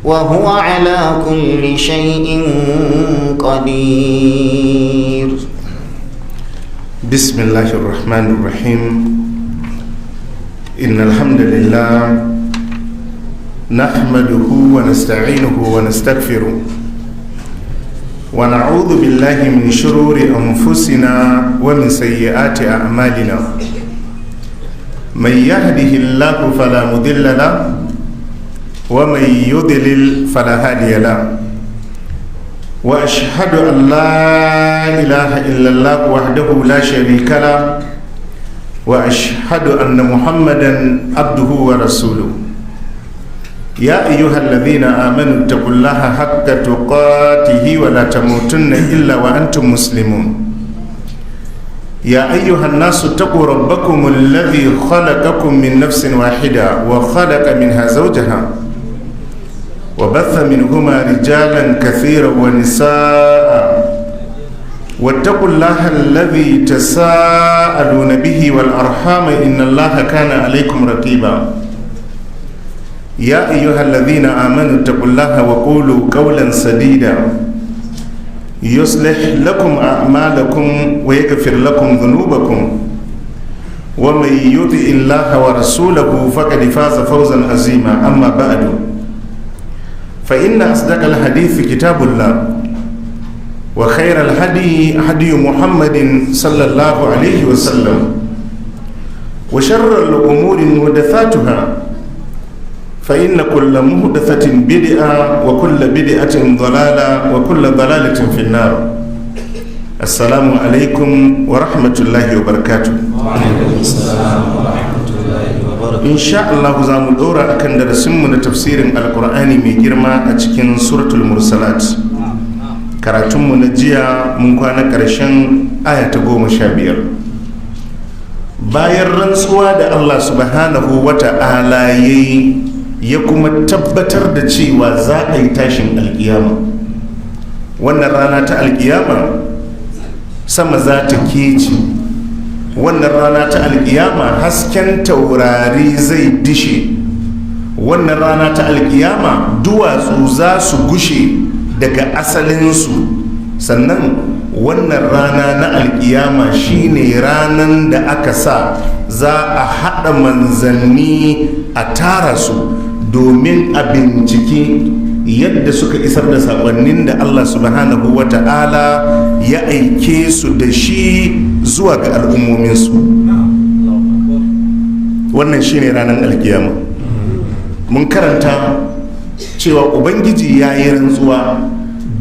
وهو على كل شيء قدير. بسم الله الرحمن الرحيم. إن الحمد لله نحمده ونستعينه ونستغفره، ونعوذ بالله من شرور أنفسنا ومن سيئات أعمالنا. من يهده الله فلا مضل له، ومن يضلل فلا هادي له. واشهد ان لا اله الا الله وحده لا شريك له، واشهد ان محمدا عبده ورسوله. يا ايها الذين امنوا اتقوا الله حق تقاته ولا تموتن الا وانتم مسلمون. يا ايها الناس اتقوا ربكم الذي خلقكم من نفس واحده وخلق منها زوجها، وبث منهما رجالا كثيرا ونساء. واتقوا الله الذي تساءلون به والأرحام، إن الله كان عليكم رقيبا. يا أيها الذين آمنوا اتقوا الله وقولوا قولا سديدا، يصلح لكم أعمالكم ويغفر لكم ذنوبكم. ومن يطع الله ورسوله فقد فاز فوزا عظيما. أما بعد، فإن أصدق الحديث كتاب الله، وخير الهدي هدي محمد صلى الله عليه وسلم، وشر الأمور محدثاتها، فإن كل محدثة بدعة، وكل بدعة ضلالة، وكل ضلالة في النار. السلام عليكم ورحمة الله وبركاته. وعليكم السلام ورحمة الله وبركاته. Insha Allah za mu dora akan darasinmu na tafsirin Alkur'ani mai girma a cikin Suratul Mursalat. Karatunmu na jiya mun kwana ƙarshen aya ta 15. Bayan rantsuwa da Allah subhanahu wa ta'ala ya yi, ya kuma tabbatar da cewa za a yi tashin alkiyama. Wannan rana ta alkiyama, sama za ta kece. Wannan rana ta alkiyama, hasken taurari zai dishe. Wannan rana ta alkiyama, duwatsu za su gushe daga asalinsu. Sannan wannan rana na alkiyama shine ranan da aka sa za a haɗa manzanni, a tara su domin a binciki yadda suka isar da saƙonnin da Allah subhanahu wa ta'ala ya aike su da shi zuwa ga al'ummominsu. Wannan shine ranar alkiyama. Mun karanta cewa Ubangiji ya yi rantsuwa,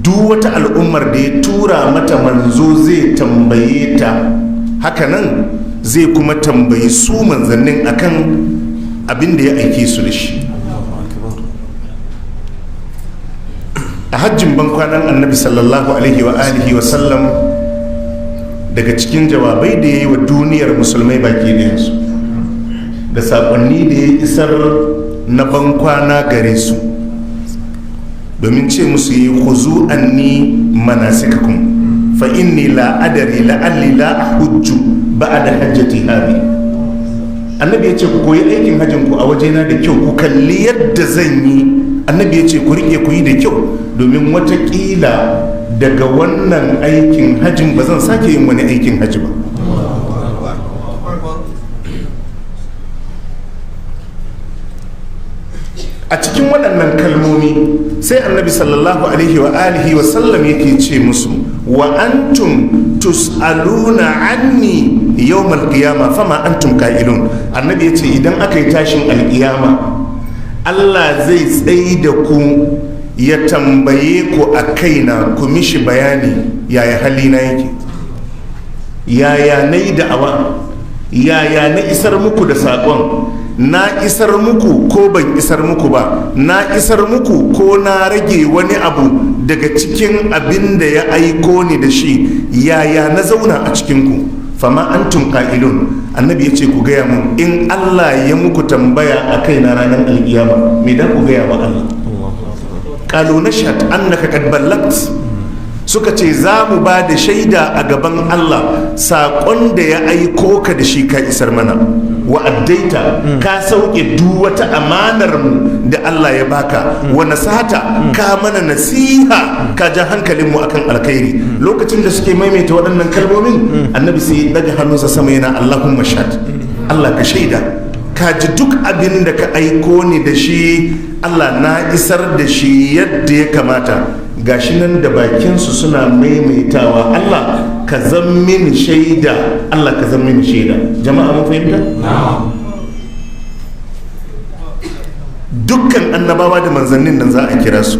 duk wata al'ummar da ya tura mata manzo zai tambaye ta, hakanan zai kuma tambayi su manzannin akan abin da ya aike su da shi. A hajjin bankwanan Annabi sallallahu alaihi wa alihi wa sallam, daga cikin jawabai da ya yi wa duniyar musulmai baki ɗayansu da saƙonni da ya isar na bankwana gare su, domin ce musu yi khuzu anni manasikakum, fa inni la adari la'alli la ahujju ba'da hajjati hadi. Annabi ya ce ku koyi aikin hajjin ku a wajena da kyau, ku kalli yadda zan yi. Annabi ya ce ku rike, ku yi da kyau, domin watakila daga wannan aikin hajjin ba zan sake yin wani aikin hajji ba. A cikin waɗannan kalmomi sai Annabi sallallahu alaihi wa alihi wa sallam yake ce musu: wa antum tus'aluna anni yawmal qiyama, fama antum qa'ilun? Annabi yace idan aka yi tashin alƙiyama, Allah zai tsaye da ku ya tambaye ku a kaina, ku mishi bayani yaya halina yake, yaya na yi da'awa, yaya na isar muku da saƙon, na isar muku ko ban isar muku ba, na isar muku ko na rage wani abu daga cikin abin da ya aiko ni da shi, yaya na zauna a cikinku. Fama antum qa'ilun? Annabi ya ce ku gaya mun, in Allah ya muku tambaya a kai na ranar alkiyama, me da ku gaya wa Allah? Qalu nashhad annaka qad ballagt. Suka ce za mu ba da shaida a gaban Allah, saƙon da ya aiko ka da shi ka isar mana. Wa addaita, ka sauke duk wata amanar mu da Allah ya baka. Wa nasahata, ka mana nasiha, ka ja hankalin mu akan alkhairi. Lokacin da suke maimaita waɗannan kalmomin, annabi sai ya daga hannunsa sama yana Allahumma shahad, Allah ka shaida, ka ji duk abin da ka aiko ni da shi, Allah na isar da shi yadda ya kamata. Gashi nan da bakinsu suna maimaitawa, Allah ka zan mini shaida, Allah ka zan mini shaida. Jama'a mun fahimta? Dukkan annabawa da manzannin nan za a kira su.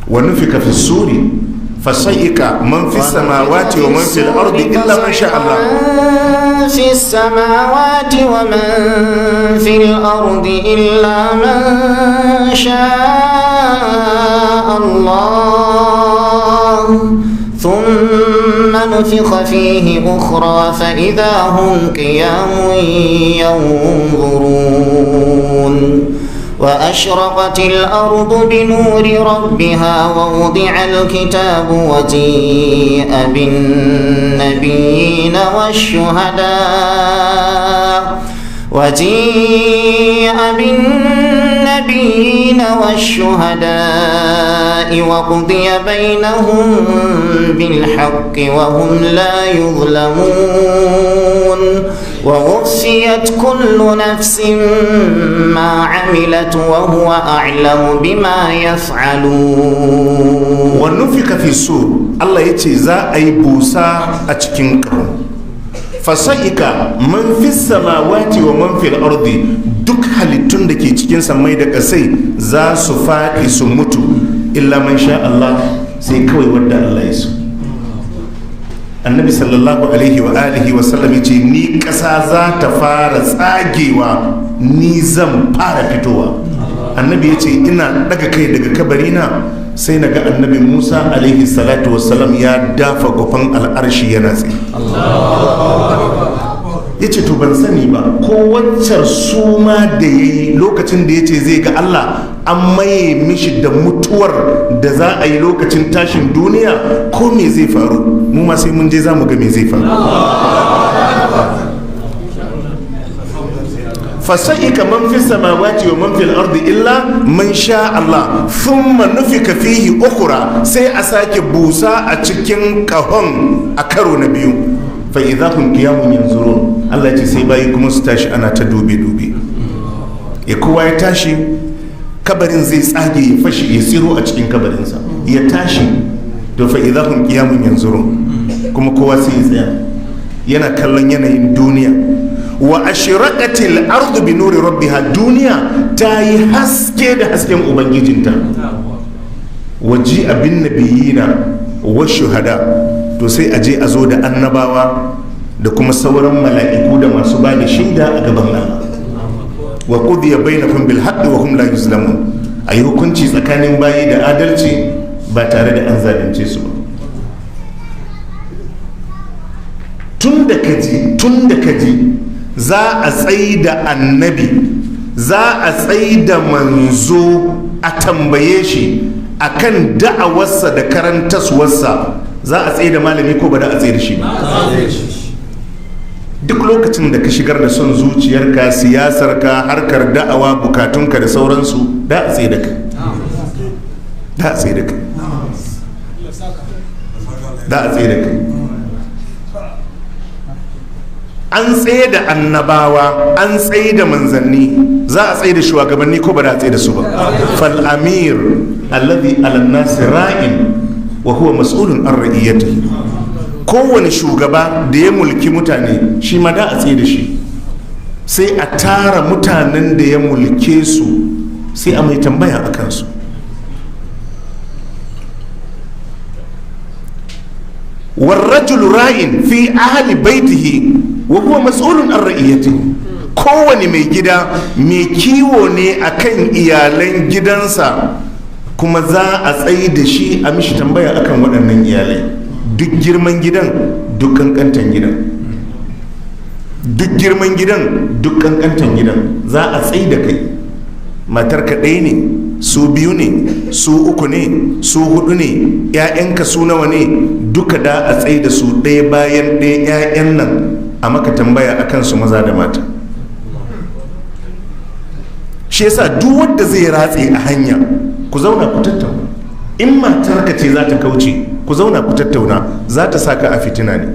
Wa nufika fi suri fasa'ika man fi samawati wa man fil ardi illa man sha Allah. من في السماوات ومن في الأرض إلا من شاء الله ثم نفخ فيه أخرى فإذا هم قيام ينظرون. وأشرقت الأرض بنور ربها ووضع الكتاب وجيء بالنبيين والشهداء وجيء بالنبيين والشهداء وقضي بينهم بالحق وهم لا يظلمون. ووفيت كل نفس ما عملت وهو أعلم بما يفعلون. ونفخ في الصور، Allah ya ce za a yi busa a cikin ƙaho. Fasa'ika man fi samawati wa man fil ardi, duk halittun da ke cikin samai da ƙasai za su faɗi su mutu, illa man sha Allah, sai kawai wadda Allah ya so. Annabi sallallahu alaihi wa alihi wa sallam ya ce ni ƙasa za ta fara tsagewa, ni zan fara fitowa. Annabi ya ce ina daga kai daga kabarina sai na ga annabi Musa alaihi salatu wassalam ya dafa gufan al'arshi yana tsaye. Ya ce to ban sani ba ko waccar suma da ya yi lokacin da ya ce zai ga Allah an maye mishi da mutuwar da za a yi lokacin tashin duniya, ko me zai faru. Mu ma sai mun je za mu ga me zai faru. Fasa'ika man fi samawati wa man fil ardi illa man sha Allah thumma nufika fihi ukhra, sai a sake busa a cikin kahon a karo na biyu. Fa idza hum qiyamun yanzurun, Allah ya ce sai bayi kuma su tashi ana ta dube dube. Ya kowa ya tashi, kabarin zai tsage ya fashi ya tsiro a cikin kabarinsa ya tashi. To fa idza hum qiyamun yanzurun, kuma kowa sai ya tsaya yana kallon yanayin duniya. Wa ashraqatil ardu bi nuri rabbiha, duniya ta yi haske da hasken ubangijinta. Waji abin nabiyina wa shuhada, to sai a je a zo da annabawa da kuma sauran mala'iku da masu ba da shaida a gaban Allah. Wa qudiya bainahum bil haqqi wa hum la yuzlamun, ayi hukunci tsakanin bayi da adalci ba tare da an zalunce su ba. Tun da kaji za a tsayi da annabi, za a tsayi da manzo a tambaye shi akan da'awarsa da karantaswarsa, za a tsaye da malami ko ba da a tsaye da shi ba? Duk lokacin da ka shigar da son zuciyarka, siyasarka, harkar da'awa, bukatunka da sauransu, da a tsaye da kai, da a tsaye da kai, da a tsaye da kai. An tsaye da annabawa, an tsaye da manzanni, za a tsaye da shugabanni ko ba da a tsaye da su ba? Fal amir alladhi ala nasi ra'in wa huwa mas'ulun an ra'iyatihi. Kowane shugaba da ya mulki mutane shi ma da a tsaye da shi, sai a tara mutanen da ya mulke su sai a mai tambaya a kansu. Warrajul ra'in fi ahli baitihi wa huwa mas'ulun an ra'iyatihi. Kowane mai gida mai kiwo ne akan iyalan gidansa, kuma za a tsaye da shi a mishi tambaya akan waɗannan iyalai. Duk girman gidan, duk kankantan gidan, duk girman gidan, duk kankantan gidan, za a tsaye da kai. Matar ka ɗaya ne, su biyu ne, su uku ne, su hudu ne, 'ya'yanka su nawa ne, duka da a tsaye da su ɗaya bayan ɗaya. 'Ya'yan nan A maka tambaya akan su maza da mata. Shi yasa duk wanda zai ratse a hanya, ku zauna ku tattauna. In matarka ce za ta kauce, ku zauna ku tattauna. Za ta saka a fitina ne,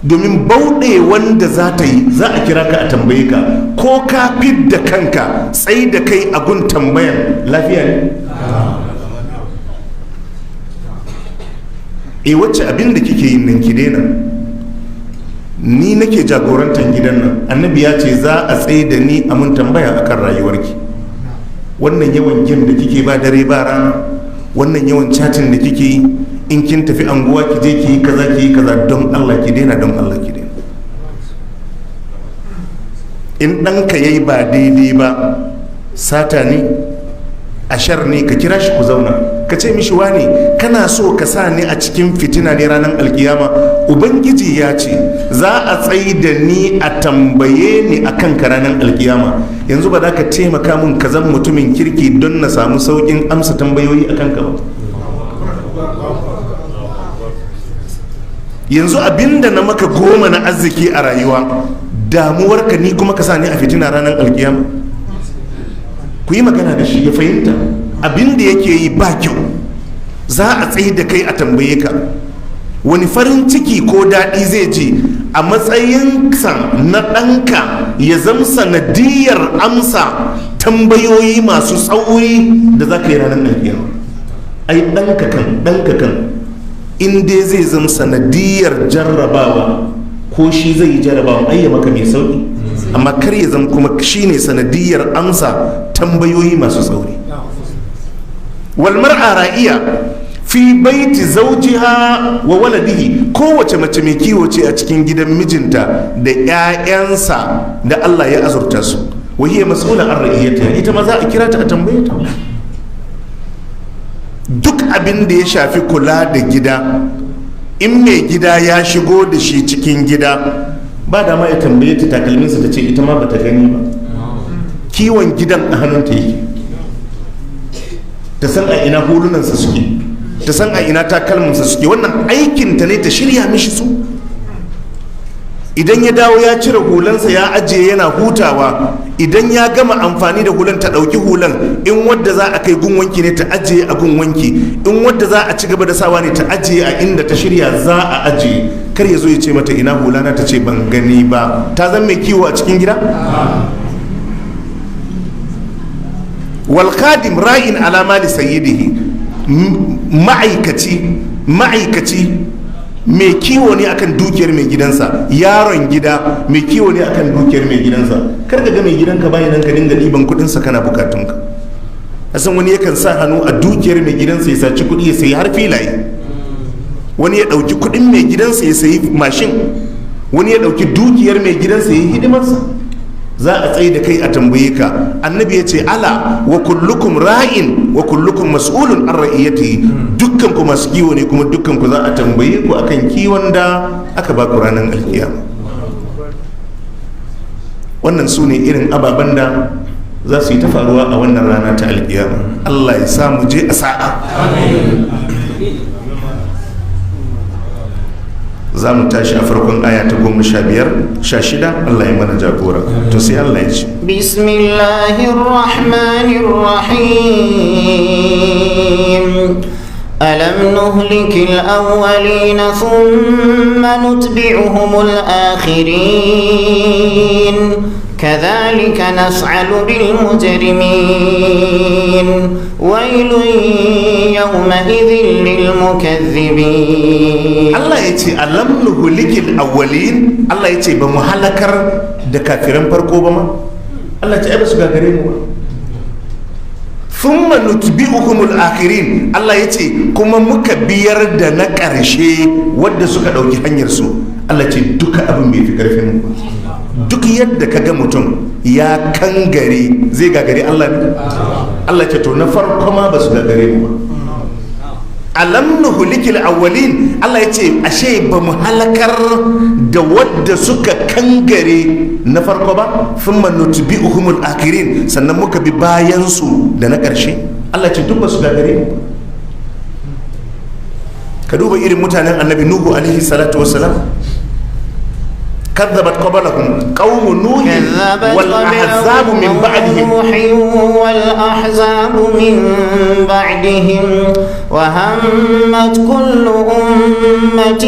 domin bauɗe wanda za ta yi, za a kira ka a tambaye ka. Ko ka fidda kanka, tsai da kai a gun tambayan lafiya ne. E, wacce, abin da kike yin nan ki daina. Ni nake jagorantar gidan nan. Annabi ya ce za a tsaye da ni a mun tambaya akan rayuwarki. Wannan yawan game da kike ba dare ba rana, wannan yawan chatting da kike yi, in kin tafi anguwa ki je ki yi kaza, ki yi kaza, don Allah ki daina, don Allah ki daina. In ɗanka ya yi ba daidai ba, sata ne, ashar ne, ka kira shi ku zauna, ka ce mishi, wane, kana so ka sa ni a cikin fitina ne ranar alkiyama. Ubangiji ya ce za a tsayi da ni a tambaye ni a kan ranar alkiyama. Yanzu ba za ka taimaka mun ka zan mutumin kirki don na samu sauƙin amsa tambayoyi a kanka ba? Yanzu abinda na maka 10 na arziki a rayuwa, damuwarka ni kuma ka sa ni a fitina ranar alkiyama. Ku yi magana da shi ya fahimta abin da yake yi ba kyau. Za a tsaye da kai a tambaye ka. Wani farin ciki ko daɗi zai ji a matsayinsa na ɗanka ya zama sanadiyar amsa tambayoyi masu tsauri da za ka yi ranar alkiyama? Ai ɗanka kan, ɗanka kan, in dai zai zama sanadiyar jarrabawa, ko shi zai yi jarrabawa, ai ya maka mai sauki. Amma kar ya zama kuma shine sanadiyar amsa tambayoyi masu tsauri. Wal mar'a ra'iya fi baiti zawjiha wa waladihi. Kowace mace mai kiwo ce a cikin gidan mijinta da 'ya'yansa da Allah ya azurta su. Wa hiya mas'ula an ra'iyatiha. Ita ma za a kira ta a tambaye ta duk abin da ya shafi kula da gida. In mai gida ya shigo da shi cikin gida, ba dama ya tambaye ta takalminsa ta ce ita ma bata gani ba. Kiwon gidan a hannunta yake. Ta san a ina hulunansa suke, ta san a ina takalmansa suke. Wannan aikinta ne, ta shirya mishi su. Idan ya dawo ya cire hulansa ya ajiye yana hutawa, idan ya gama amfani da hulan, ta ɗauki hulan. In wadda za a kai gun wanki ne, ta ajiye a gun wanki. In wadda za a ci gaba da sawa ne, ta ajiye a inda ta shirya za a ajiye. Kar ya zo ya ce mata ina hulana, ta ce ban gani ba. Ta zan mai kiwo a cikin gida. Wal khadim ra'in ala mali sayyidihi. Ma'aikaci, ma'aikaci mai kiwo ne akan dukiyar mai gidansa. Yaron gida mai kiwo ne akan dukiyar mai gidansa. Kar ka ga mai gidanka bayan nan ka dinga ɗiban kuɗinsa kana bukatunka. Asan wani yakan sa hannu a dukiyar mai gidansa ya saci kuɗi ya sayi har filaye. Wani ya ɗauki kuɗin mai gidansa ya sayi mashin. Wani ya ɗauki dukiyar mai gidansa ya yi hidimarsa. Za a tsaye da kai a tambaye ka. Annabi ya ce, ala wa kullukum ra'in wa kullukum mas'ulun an ra'iyatihi. Dukkan ku masu kiwo ne, kuma dukkan ku za a tambaye ku akan kiwon da aka ba ku ranar alkiyama. Wannan su ne irin ababen da za su yi ta faruwa a wannan rana ta alkiyama. Allah ya sa mu je a sa'a. Za mu tashi a farkon aya ta 15, 16. Allah ya mana jagora. To, sai Allah ya ce: Bismillahirrahmanirrahim. Alam nuhlikil awwalin thumma nutbi'uhumul akhirin. كذلك نفعل بالمجرمين. ويل يومئذ للمكذبين. Allah ya ce, alam nuhlikil awwalin. Allah ya ce ba mu halakar da kafiran farko ba ma? Allah ya ce ai ba su gagare mu ba. Thumma nutbi'uhumul akhirin. Allah ya ce kuma muka biyar da na ƙarshe wadda suka ɗauki hanyar su. Allah ce duka abin bai fi ƙarfin mu ba. Duk yadda ka ga mutum ya kangare, zai gagare Allah ne? Allah ce to na farko ma ba su gagare mu ba. Alam nuhlikil awwalin. Allah ya ce ashe ba mu halakar da wadda suka kangare na farko ba? Thumma nutbi'uhumul akhirin, sannan muka bi bayan su da na ƙarshe. Allah ce duk ba su gagare mu ba. Ka duba irin mutanen Annabi Nuhu alaihi salatu wassalam. Kazzabat qablahum qaumu nuhin كذبت wal ahzabu قبلهم min قوم ba'dihim. نوح والأحزاب من بعدهم وهمت كل أمة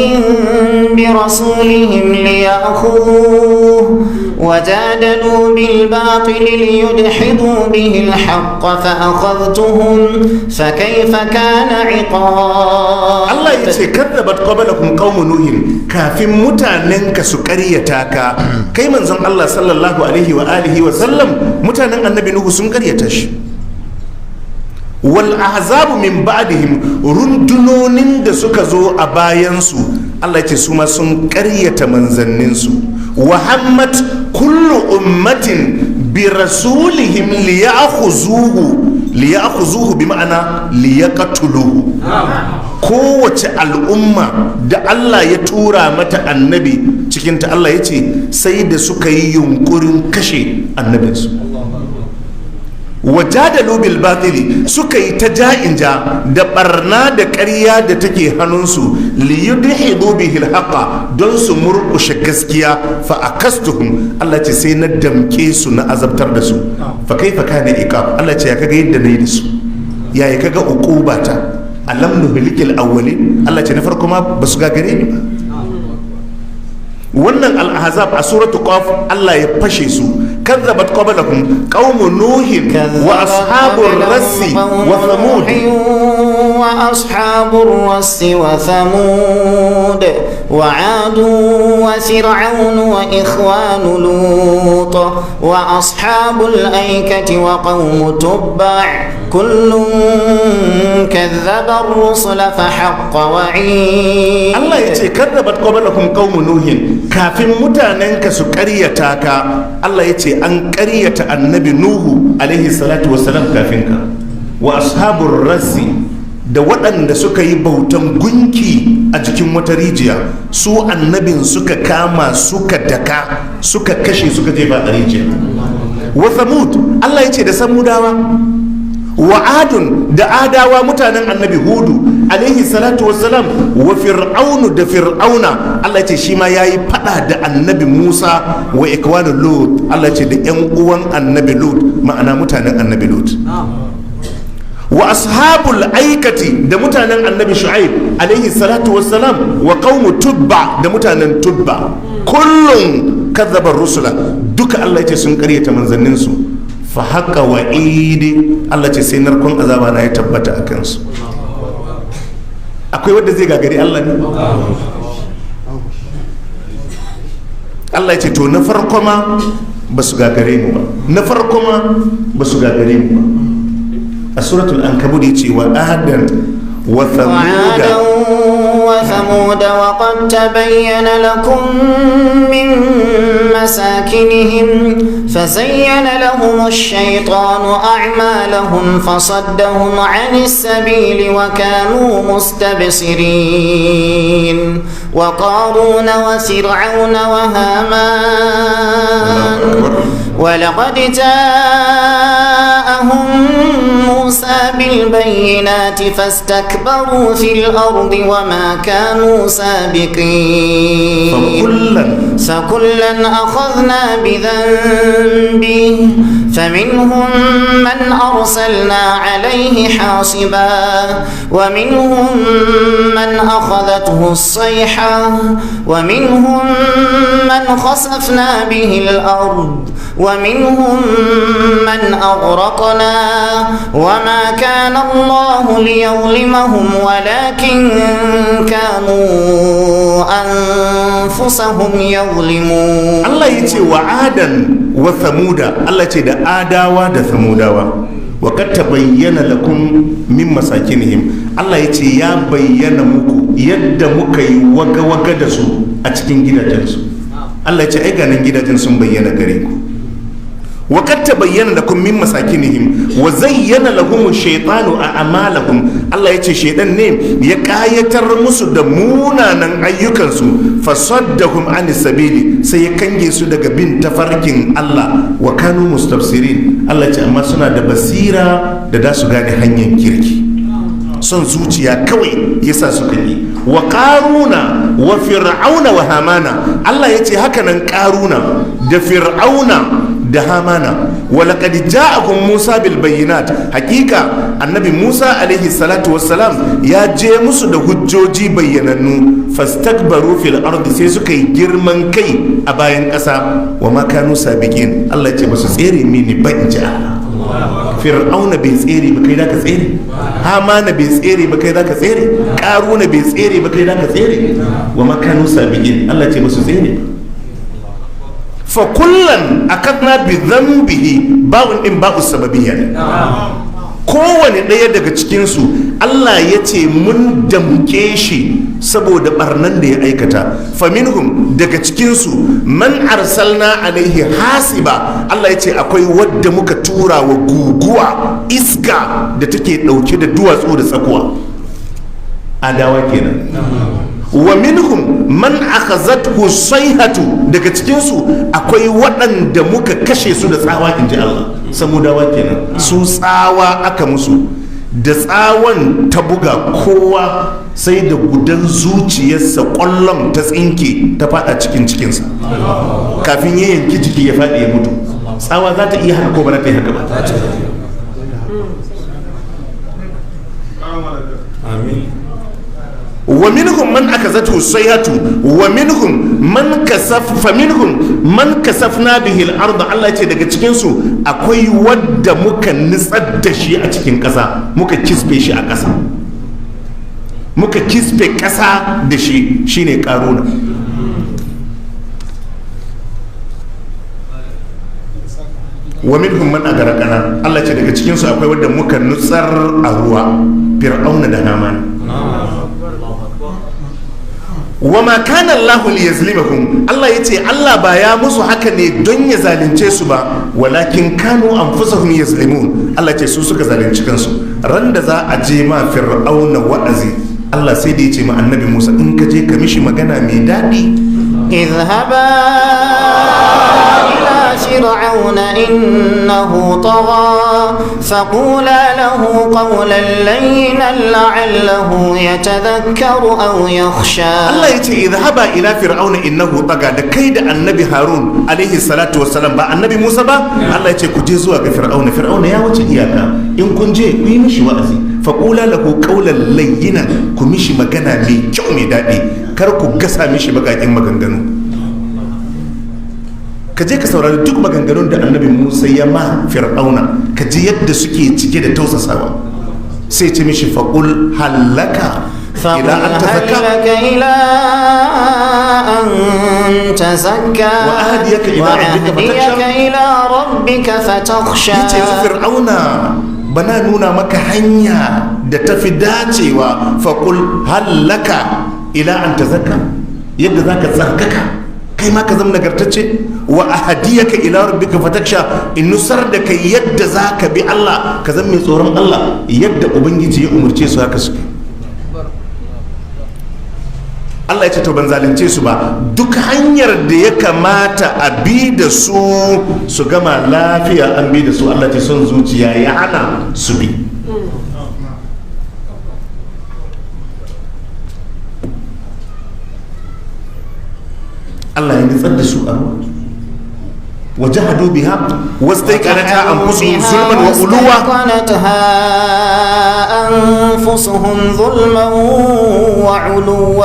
برسولهم ليأخذوه وجادلوا بالباطل ليدحضوا به الحق فأخذتهم فكيف كان عقاب. Allah ya ce kazzabat qablakum qaumu nuhin, kafin mutanenka su ƙaryata ka, kai manzon Allah sallallahu alaihi wa alihi wa sallam, mutanen annabi Nuhu sun ƙaryata shi. Wal ahzabu min ba'dihim, rundunonin da suka zo a bayansu, Allah ya ce su ma sun ƙaryata manzanninsu. Wa hammat kullu ummatin bi rasulihim liya'khuzuhu, liya'khuzuhu bi ma'ana liyaqtuluhu. Kowace al'umma da Allah ya tura mata annabi cikinta, Allah ya ce sai da suka yi yunkurin kashe annabinsu. Wajadalu bil batili, suka yi ta ja'inja da barna da ƙarya da take hannunsu, li yudhidu bihi al don su murƙushe gaskiya. Fa akastuhum, Allah ce sai na damke su, na azabtar da su. Fa kaifa kana iqab, Allah ce ya kaga yadda nayi da su, ya kaga uqubata? Alam nuhlikil awwalin, Allah ce na farko ma basu gagare ni ba. Wannan al-ahzab, a suratu Qaf Allah ya fashe su. Kazzabat qablahum qaumu nuhin wa ashabur rassi wa thamud. وأصحاب الرس وثمود وعاد وفرعون وإخوان لوط وأصحاب الأيكة وقوم تبع كل كذب الرسل فحق وعيد. Allah ya ce kazzabat qablakum qaumu nuhin, kafin mutanenka su ƙaryata ka, Allah ya ce an ƙaryata annabi Nuhu alaihi salatu wassalam kafin ka, wa ashabur rassi, da waɗanda suka yi bautan gunki a cikin wata rijiya, su annabin suka kama, suka daka, suka kashe, suka jefa a rijiya. Wa thamud, Allah ya ce da samudawa, wa adun, da adawa mutanen annabi Hudu alaihi salatu wassalam, wa fir'aunu, da fir'auna, Allah ya ce shi ma yayi fada da annabi Musa, wa ikwanu Lut, Allah ya ce da yan uwan annabi Lut, ma'ana mutanen annabi Lut, wa ashabul aikati, da mutanen annabi Shu'aib alaihi salatu wassalam, wa qaumu Tubba, da mutanen Tubba. Kullum kadzabar rusula, duka Allah ya ce sun karyata manzanninsu. Fa haqqa wa'idi, Allah ce sai narkon azaba na ya tabbata a kansu. Akwai wanda zai gagari Allah ne? Allah ya ce to na farko ma ba su gagare mu ba, na farko ma ba su gagare mu ba. A suratul Ankabut ya ce wa adan wa وعادا thamuda. وثمود وقد تبين لكم من مساكنهم فزين لهم الشيطان أعمالهم فصدهم عن السبيل وكانوا مستبصرين وقارون وفرعون وهامان ولقد جاءهم موسى بالبينات فاستكبروا في الأرض وما كانوا سابقين. فكلا فكلا أخذنا بذنبه، فمنهم من أرسلنا عليه حاصبا ومنهم من أخذته الصيحة ومنهم من خسفنا به الأرض ومنهم من أغرقنا وما كان الله ليظلمهم ولكن كانوا أنفسهم يظلمون. Allah ya ce wa adan wa thamuda, Allah ce da adawa da thamudawa. Wa kad tabayyana lakum min masakinihim, Allah ya ce ya bayyana muku yadda muka yi waga waga da su a cikin gidajensu. Allah ya ce ai ganin gidajen sun bayyana gare ku. Wa kad tabayyana lakum min masakinihim wa zayyana lahum ash-shaytanu a'malahum, Allah ya ce shaytan ne ya kayatar musu da munanan ayyukansu, fasaddahum anis sabili, sai ya kange su daga bin tafarkin Allah, wa kanu mustafsirin, Allah ya ce amma suna da basira da da su gane hanyar kirki. Son zuciya kawai yasa suka yi. Wa qaruna wa fir'auna wa hamana. Allah yace haka nan qaruna da fir'auna da hamana. Wa laqad ja'akum Musa bil bayyinat. Hakika annabi Musa alaihi salatu wassalam ya je musu da hujjoji bayyanannu. Fastakbaru fil ardi, sai suka yi girman kai a bayan ƙasa. Wa ma kanu sabiqin. Allah ya ce basu tsere mini ba, in ji Allah. Fir'auna bai tsere ba, kai zaka tsere. Hamana bai tsere ba, kai zaka tsere. Karuna bai tsere ba, kai zaka tsere. Wa ma kanu sabiqin. Allah ya ce basu tsere ba. Fa kullan akadna bi dhanbihi, ba'un din ba'u sababiyya ne. Kowane ɗaya daga cikinsu Allah ya ce mun damke shi saboda barnan da ya aikata. Faminhum, daga cikinsu, man arsalna alaihi hasiba, Allah ya ce akwai wadda muka tura wa guguwa, iska da take ɗauke da duwatsu da tsakuwa. Adawa kenan. Wa minhum man akhazathu sayhatu, daga cikinsu akwai waɗanda muka kashe su da tsawa, inji Allah. Samudawa kenan. Su tsawa aka musu, da tsawon ta buga kowa sai da gudan zuciyarsa ƙwallon ta tsinke ta fada cikin cikinsa kafin ya yanki jiki ya faɗi ya mutu. Tsawa za ta iya haka ko ba za ta yi haka ba? Amin. Wa minhum man akazathu sayhatu wa minhum man kasaf fa minhum man kasafna bihi al-ard. Allah ce daga cikin su akwai wadda muka nitsar da shi a cikin ƙasa, muka kisbe shi a ƙasa, muka kisbe ƙasa da shi, shine Karuna. Wa minhum man agarqana. Allah ce daga cikin su akwai wadda muka nutsar a ruwa, Fir'auna da Haman. Wa ma kana Allah liyazlimahum. Allah yace Allah ba ya musu haka ne don ya zalunce su ba, walakin kanu anfusahum yazlimun. Allah ce su suka zalunci kansu. Ran da za a je ma Fir'auna wa'azi, Allah sai da yace ma annabi Musa, in ka je ka mishi magana mai daɗi. اذهبا إلى فرعون إنه طغى فقولا له قولا لينا لعله يتذكر أو يخشى. Allah ya ce idhaba ila fir'auna innahu taga, da kai da annabi Harun alaihi salatu wassalam, ba annabi Musa ba. Allah ya ce ku je zuwa ga Fir'auna, Fir'auna ya wuce iyaka, in kun je ku yi mishi wa'azi. Faqula lahu qawlan layyinan, ku mishi magana mai kyau mai daɗi, kar ku gasa mishi bakakin maganganu. Ka je ka saurari duk maganganun da annabi Musa ya ma Fir'auna, ka ji yadda suke cike da tausasawa. Sai ce mishi faqul halaka فقل ila an هل tazakka لك إلى أن تزكى وأهديك إلى ربك فتخشى. وأهديك إلى ربك فتخشى. Yace yanzu Fir'auna bana nuna maka hanya da tafi dacewa. Faqul hallaka ila an tazakka, yadda zaka tsarkaka kai ma ka zama nagartacce. Wa ahdiyaka ila rabbika fataksha, in nusar da kai yadda zaka bi Allah ka zama mai tsoron Allah, yadda ubangiji ya umurce su haka suke. Allah ya ce to ban zalunce su ba, duk hanyar da ya kamata a bi da su su gama lafiya an bi da su. Allah ce son zuciya ya hana su bi. Allah ya nitsar da su a ruwa. Wajahadu biha wastaiqanatha anfusuhum zulman wa uluwa. واستيقنتها أنفسهم ظلما وعلوا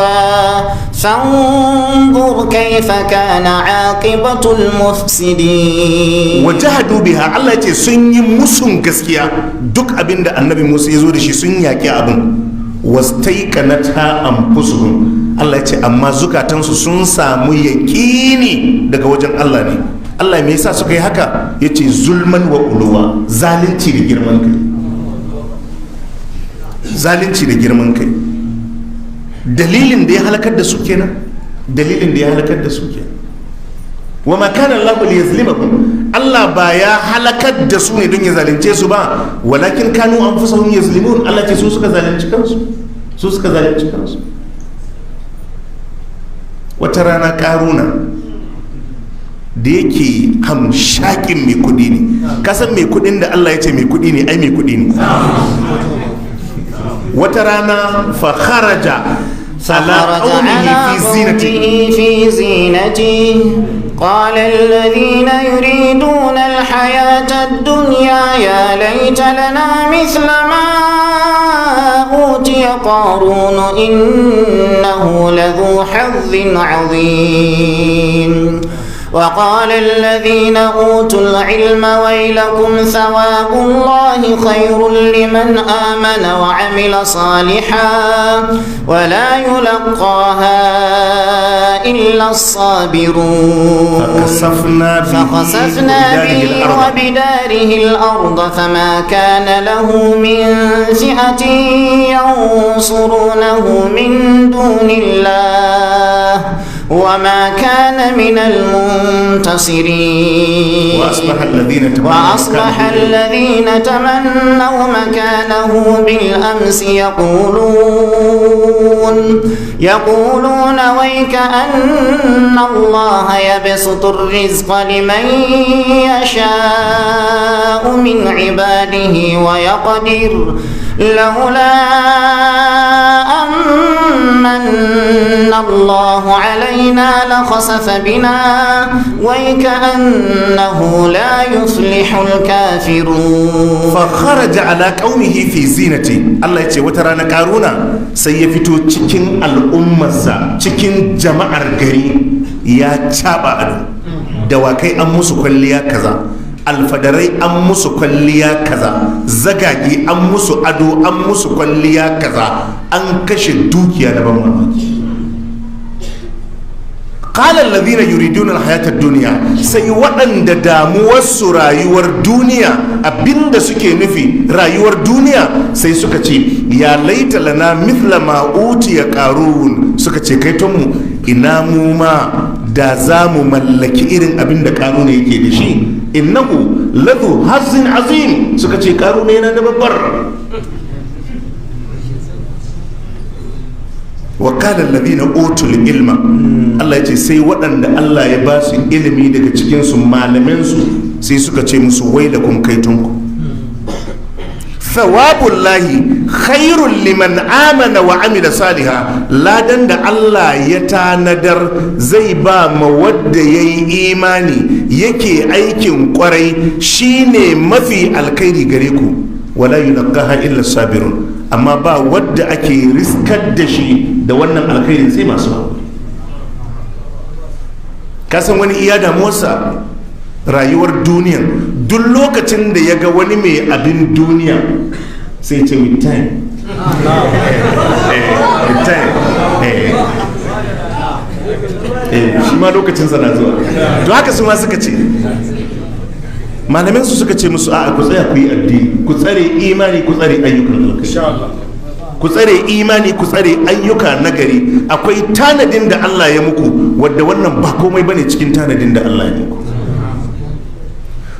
فانظر كيف كان عاقبة المفسدين. Wajahadu biha, Allah ya ce sun yi musun gaskiya, duk abinda annabi Musa ya zo da shi sun yaƙi abin. Wastaiqanatha anfusuhum, Allah ya ce amma zukatansu sun samu yaƙini daga wajen Allah ne. Allah me yasa suka yi haka? Yace zulman wa uluwa, zalunci da girman kai, zalunci da girman kai. Dalilin da ya halakar da su kenan, dalilin da ya halakar da su kenan. Wa ma kana Allah liyazlimakum, Allah ba ya halakar da su ne don ya zalunce su ba, walakin kanu anfusahum yazlimun. Allah ce su suka zalunci kansu, su suka zalunci kansu. Wata rana Karuna da yake hamshakin mai kudi ne, kasan mai kudin da Allah ya ce mai kudi ne, ai mai kudi ne. Wata rana fa kharaja ala فخرج qaumihi على fi zinati. قومه في زينته، قال الذين يريدون الحياة الدنيا يا ليت لنا مثل ما أوتي قارون إنه لذو حظ عظيم. وقال الذين أوتوا العلم ويلكم ثواب الله خير لمن آمن وعمل صالحا ولا يلقاها إلا الصابرون. فخسفنا به فخسفنا وبداره به الأرض. وبداره الأرض فما كان له من فئة ينصرونه من دون الله وما كان من المنتصرين. وأصبح الذين تمنوا وأصبح مكانه الذين تمنوا مكانه بالأمس يقولون ويك أن الله يبسط الرزق لمن يشاء من عباده ويقدر لولا أمن الله علينا لخسف بنا ويكأنه لا يفلح الكافرون. Fakharaja ala qaumihi fi zinati. Allah ya ce wata rana Karuna sai ya fito cikin al'ummarsa, cikin jama'ar gari, ya caba ado, dawakai an musu kwalliya kaza, alfadarai an musu kwalliya kaza, zagage an musu ado, an musu kwalliya kaza, an kashe dukiya na ban mamaki. Qala alladhina yuriduna alhayata ad-dunya, sai waɗanda damuwarsu rayuwar duniya, abinda suke nufi rayuwar duniya, sai suka ce ya laita lana mithla ma utiya Qarun. Suka ce kai mu ina mu ma da za mu mallaki irin abin da Qarun yake da shi, innahu ladhu hazzin azim. Suka ce Qarun yana da babbar. Wa qala alladhina utul ilma, Allah yace sai waɗanda Allah ya ba su ilimi daga cikin su, malamin su, sai suka ce musu wailakum, kaitunku, thawabullahi khairul liman amana wa amila saliha. Ladan da Allah ya tanadar zai ba ma wadda yayi imani yake aikin kwarai shine mafi alkhairi gare ku. Wala yulqaha illa sabirun, amma ba wadda ake riskar da shi da wannan alkhairin sai masu haƙuri. Kasan wani iya damuwarsa rayuwar duniya, duk lokacin da ya ga wani mai abin duniya sai ce with time. With time. Shi ma lokacinsa na zuwa. To haka su ma suka ce, malamin su suka ce musu a'a, ku tsaya ku yi addini, ku tsare imani, ku tsare ayyukan alkhairi, ku tsare imani, ku tsare ayyuka nagari. Akwai tanadin da Allah ya muku wadda wannan ba komai bane cikin tanadin da Allah ya muku.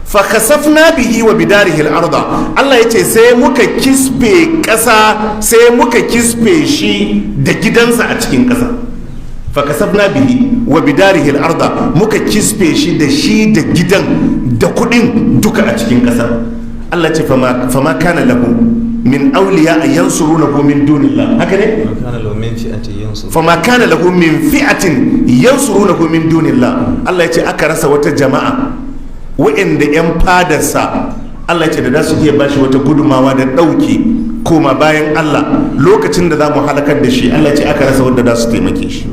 Fa khasafna bihi wa bidarihi al-arda, Allah yace sai muka kispe kasa, sai muka kispe shi da gidansa a cikin kasa. Fa kasafna bihi wa bidarihi al-arda, muka kispe shi da shi da gidan da kudin duka a cikin kasa. Allah ce fama kana lahu min awliya yansurunahu min dunillah. Haka ne? Fama kana lahu min fi'atin yansurunahu min dunillah. Allah yace aka rasa wata jama'a wa'inda 'yan fadarsa, Allah ce da za su iya bashi wata gudumawa da ɗauki koma bayan Allah lokacin da za mu halakar da shi. Allah ce aka rasa wadda za su taimake shi.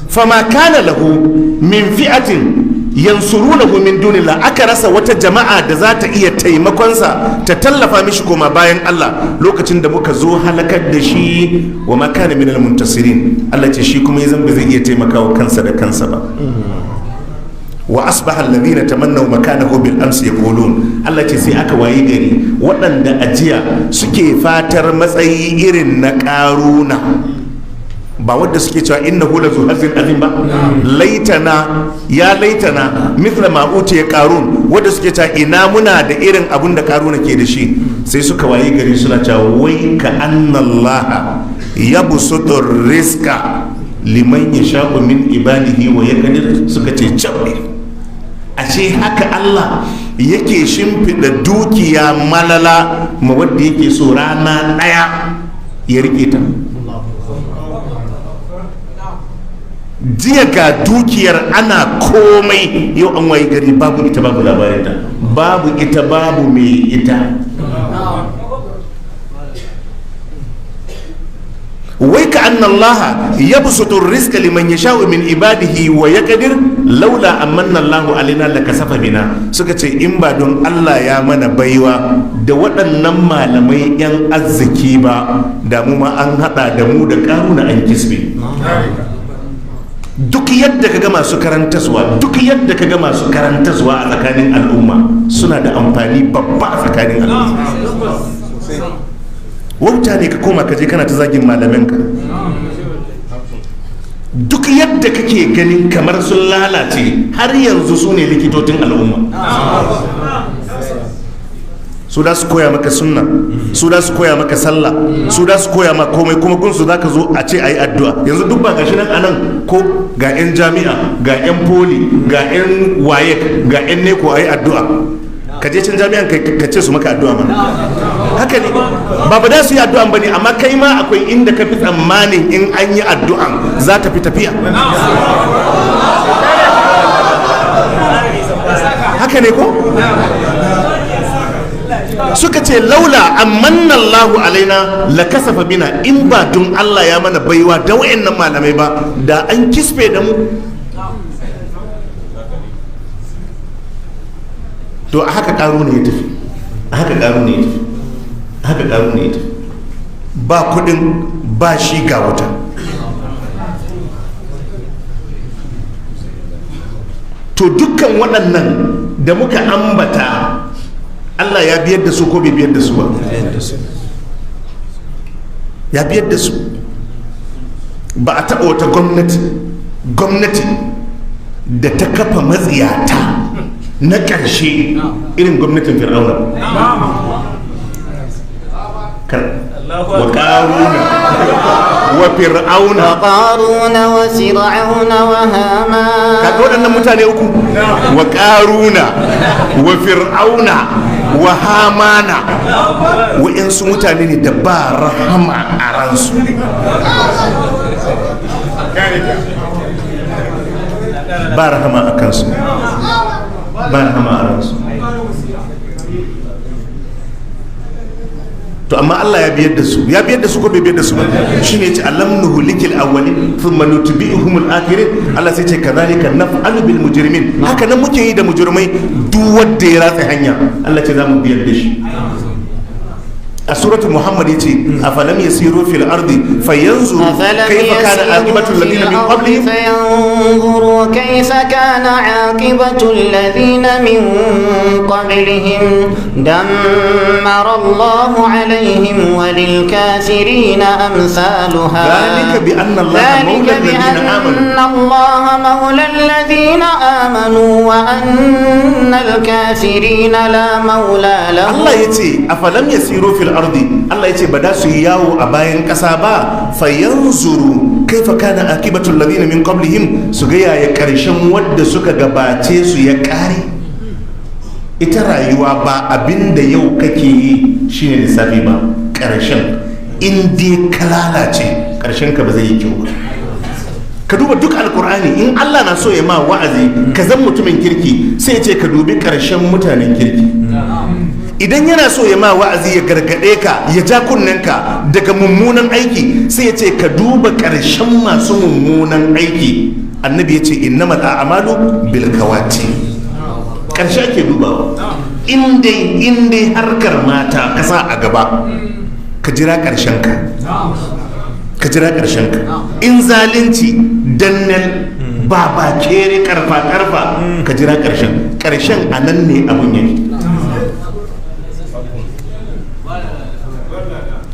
Fama kana lahu min fi'atin yansurunahu min dunillah, aka rasa wata jama'a da za ta iya taimakonsa ta tallafa mishi koma bayan Allah lokacin da muka zo halakar da shi. Wa ma kana minal muntasirin, Allah ce shi kuma ya zan ba zai iya taimakawa kansa da kansa ba. Wa asbaha alladhina tamannaw makanahu bil amsi yaqulun, Allah ce sai aka wayi gari waɗanda ajiya suke fatar matsayi irin na Karuna, ba wadda suke cewa innahu lazu hazin azim ba, laitana ya laitana mithla ma utiya Qarun, wadda suke cewa ina muna da irin abun da Karuna ke da shi, sai suka wayi gari suna cewa wai ka annallaha yabsutur rizqa liman yasha'u min ibadihi wa yaqdir. Suka ce cabbi, ashe haka Allah Yake shimfiɗa dukiya malala ma wadda yake so rana ɗaya ya rike ta. Jiya ga dukiyar ana komai, yau an wayi gari babu ita, babu labarinta, babu ita, babu mai ita. Wai ka anna allaha yabsutu rizqa liman yasha'u min ibadihi wa yaqdir laula amanna allahu alaina lakasafa bina. Suka ce in ba don Allah ya mana baiwa da waɗannan malamai yan arziki ba, da mu ma an hada da mu da karuna an kisbe. Duk yadda kaga masu karantaswa, duk yadda kaga masu karantaswa a tsakanin al'umma suna da amfani babba a tsakanin al'umma. Wauta ne ka koma ka je kana ta zagin malaminka. Duk yadda kake ganin kamar sun lalace, har yanzu su ne likitocin al'umma. Su da su koya maka sunna, su da su koya maka sallah, su da su koya maka komai, kuma gunsu za ka zo a ce a yi addu'a. Yanzu duk ba gashi nan anan ko ga 'yan jami'a, ga 'yan poli, ga 'yan wayek, ga 'yan neko, a yi addu'a. Ka je can jami'an ka ce su maka addu'a mana. Haka ne, ba da su yi addu'an ba ne, amma kai ma akwai inda ka fi tsammanin in an yi addu'an za ta fi tafiya. Haka ne ko? Suka ce laula amanna Allahu alaina la kasafa bina, in ba dun Allah ya mana baiwa da wayannan malamai ba, da an kisbe da mu. To a haka karo ne ya tafi, a haka karo ne ya tafi, a haka karo ne ya tafi. Ba kudin, ba shi, ga wuta. To dukkan waɗannan da muka ambata, Allah ya biyar da su ko bai biyar da su ba? Ya biyar da su. Ba a taɓa wata gwamnati da ta kafa matsiyata na ƙarshe irin gwamnatin Fir'auna. Wa ƙaruna wa Fir'auna wa ƙaruna wa Fir'auna wa Haman. Kaga waɗannan mutane uku, wa ƙaruna wa Fir'auna wa Hamana, wa'insu mutane ne da ba rahama a ransu. Ba rahama a kansu, ba rahama a ransu. To amma Allah ya biyar da su, ya biyar da su ko bai biyar da su ba? Shine yace alam nuhlikil awwalin thumma nutbi'uhum al-akhirin. Allah sai ce kadhalika naf'alu bil mujrimin. Haka nan muke yi da mujrimai, duk wanda ya ratsa hanya Allah ce zamu biyar da shi. A suratu Muhammad yace afalam yasiru fil ardi fayanzuru kayfa kana aqibatu alladhina min qablihim, fayanzuru kayfa kana aqibatu alladhina min qablihim dammara Allahu alayhim walil kafirina amsaluha. Dhalika bi anna Allaha mawla alladhina amanu, anna Allaha mawla alladhina amanu wa anna al-kafirina la mawla lahum. Allah yace afalam yasiru fil ardi, Allah yace ba da su yi yawo a bayan ƙasa ba, fayanzuru kaifa kana akibatul ladina min qablihim, su ga yaya ƙarshen wadda suka gabace su ya ƙare. Ita rayuwa ba abinda yau kake yi shine lissafi ba, ƙarshen in dai ka lalace ƙarshen ka ba zai yi kyau ba. Ka duba duk alkur'ani, in Allah na so ya ma wa'azi ka zan mutumin kirki, sai ya ce ka dubi ƙarshen mutanen kirki. Idan yana so ya ma wa'azi ya gargaɗe ka, ya ja kunnenka daga mummunan aiki, sai ya ce ka duba ƙarshen masu mummunan aiki. Annabi ya ce innamal a'malu bil kawati. Ƙarshe ake dubawa. In dai harkar mata ka sa a gaba, ka jira ƙarshen ka. Ka jira ƙarshen ka. In zalunci dannel ba ba kere karfa karfa, ka jira ƙarshen. Ƙarshen a nan ne abun yake.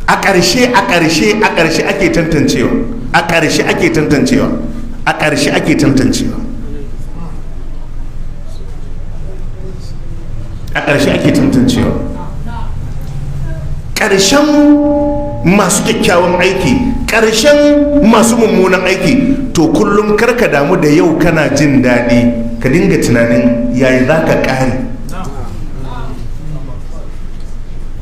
A ƙarshe, a ƙarshe, a ƙarshe ake tantancewa, a ƙarshe ake tantancewa, a ƙarshe ake tantancewa, a ƙarshe ake tantancewa. Ƙarshen masu kyakkyawan aiki, ƙarshen masu mummunan aiki. To kullum karka damu da yau kana jin daɗi, ka dinga tunanin yayi za ka ƙare.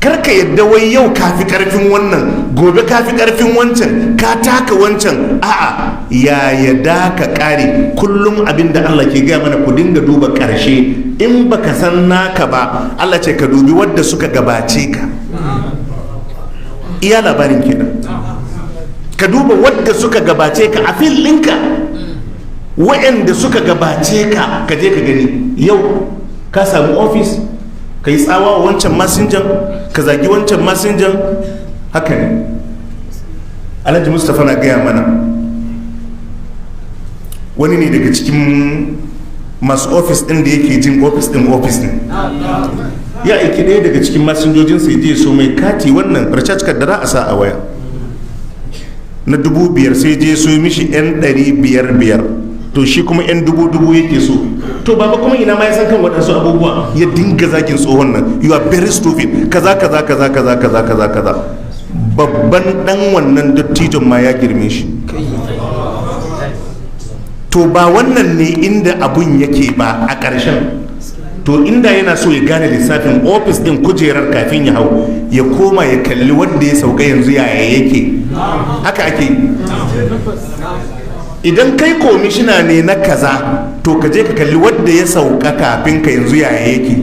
Karka yadda wai yau ka fi karfin wannan, gobe ka fi karfin wancan, ka taka wancan. A'a, ya yadda ka kare. Kullum abin da Allah ke gaya mana, ku dinga duba karshe. In baka san naka ba, Allah ce ka dubi wadda suka gabace ka. Iya labarin kenan. Ka duba wadda suka gabace ka a filinka, waɗanda suka gabace ka, ka je ka gani. Yau ka samu ofis, ka yi tsawa wa wancan masinjan, ka zagi wancan masinjan. Haka ne Alhaji Mustapha na gaya mana, wani ne daga cikin masu ofis ɗin da yake jin ofis ɗin ofis ɗin, ya aiki ɗaya daga cikin masinjojinsa ya je so mai kati, wannan recharge card da za a sa a waya na 5,000. Sai je so mishi yan 500 500. To shi kuma yan dubu dubu yake so. To baba kuma ina ma ya san kan waɗansu abubuwa, ya dinga zagin tsohon nan, "You are very stupid," kaza kaza kaza kaza kaza kaza kaza. Babban dan wannan dattijon ma ya girme shi. To ba wannan ne inda abun yake ba a ƙarshen. To inda yana so ya gane lissafin ofis din, kujerar, kafin ya hau, ya koma ya kalli wanda ya sauka yanzu yaya yake. Haka ake. Idan kai komishina ne na kaza, to ka je ka kalli wanda ya sauka kafin ka yanzu yaya yake.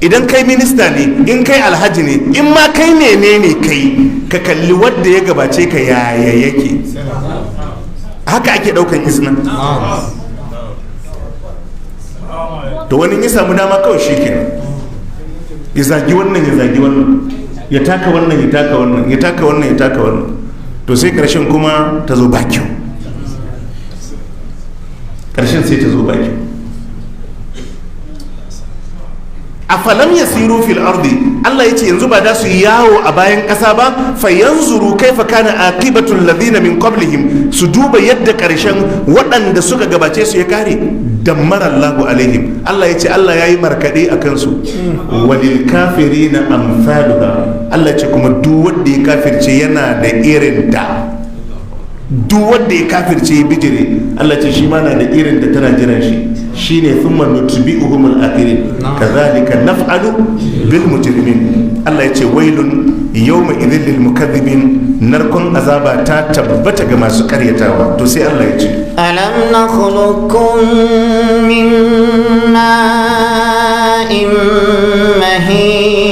Idan kai minista ne, in kai alhaji ne, in ma kai menene kai, ka kalli wanda ya gabace ka yaya yake. Haka ake daukan izina. To wani ya samu dama kawai shi kenan, ya zagi wannan, ya zagi wannan, ya taka wannan, ya taka wannan, ya taka wannan, ya taka wannan. To sai karshen kuma ta zo ba kyau. Karshen sai ta zo ba kyau. Afalam yasiru fil ardi, Allah yace yanzu ba da su yawo a bayan ƙasa ba? Fa yanzuru kaifa kana aqibatul ladina min qablihim, su duba yadda ƙarshen waɗanda suka gabace su ya kare. Dammara Allahu alaihim, Allah yace Allah yayi markade akan su. Walil kafirina amsaluha, Allah yace kuma duk wanda ya kafirce yana da irin ta. Duk wanda ya kafirce ya bijire, Allah ce shi ma na da irin da tana jiran shi. Shine thumma nutbi'uhum al-akhirin kadhalika naf'alu bil mujrimin. Allah ya ce wailun yawma idhil lil mukaththibin, narkon azaba ta tabbata ga masu karyatawa. To sai Allah ya ce alam nakhluqukum min ma'in mahin